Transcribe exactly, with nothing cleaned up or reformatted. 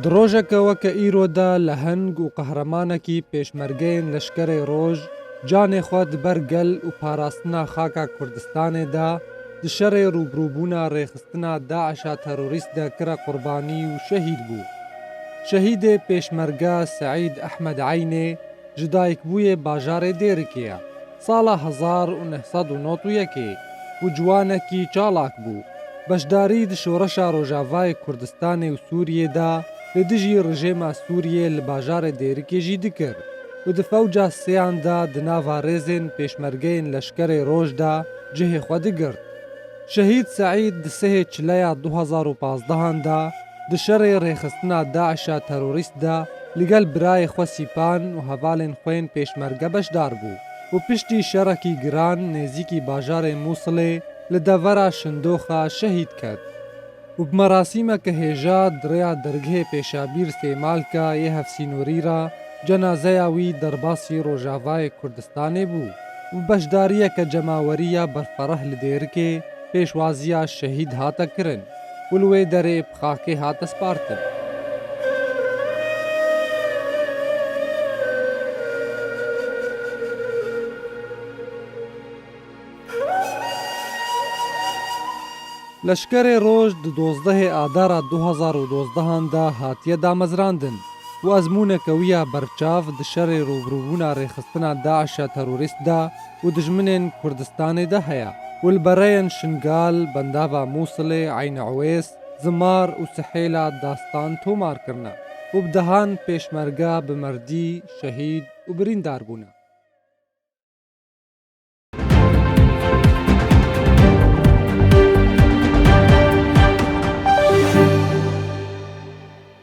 Di rojeke weke îro de leheng û qehremanekî pêşmergeyên Leşkerê Roj canê xwe di ber gel û parastina xaka Kurdistanê de di şerê rûbirûbûna rêxistina DAIŞa terorîst de kire qurbanî û şehîd bû. Şehîdê pêşmerge Seîd Ehmed Eynê ji dayikbûyê bajarê Dêrikê ye. Sala hezar û neh sed û nod û yekê û ciwanekî çalak bû. Beşdarî di Şoreşa Rojavayê Kurdistanê û Sûriyê de li dijî rejêma Sûriyê li bajarê Dêrikê jî dikir û di fewca sêyan de di nava rêzên pêşmergeyên Leşkerê Roj de cihê xwe digirt. Şehîd Seîd di sihê çileya du hezar û pazdehan de di şerê rêxistina DAIŞa terorîst de li gel birayê xwe Sîpan û hevalên xwe yên pêşmerge beşdar bû û piştî şerekî giran nêzîkî bajarê Mûsilê li devera Şindoxa şehîd ket. Û bi merasîmeke hêja di rêya dergehê Pêşabîr Sêmalka yê Hevsînorî re cenazeya wî derbasî Rojavayê Kurdistanê bû û beşdariyeke cemawerî ya berfereh li Dêrikê pêşwaziya şehîd hate kirin û li wê derê bi xakê hate spartin. Leşkerê Roj di dozdehê Adara du hezar û dozdehan de hatiye damezrandin û ezmûneke wî ya berçav di şerê rûbirûbûna rêxistina DAIŞa terorîst de û dijminên Kurdistanê de heye û li bereyên Şingal, bendava Mûsilê, Eyn Ewês, Zimar û Sihêla Dastan tomar kirine û bi dehan pêşmerge bi merdî, şehîd û birîndar bûne.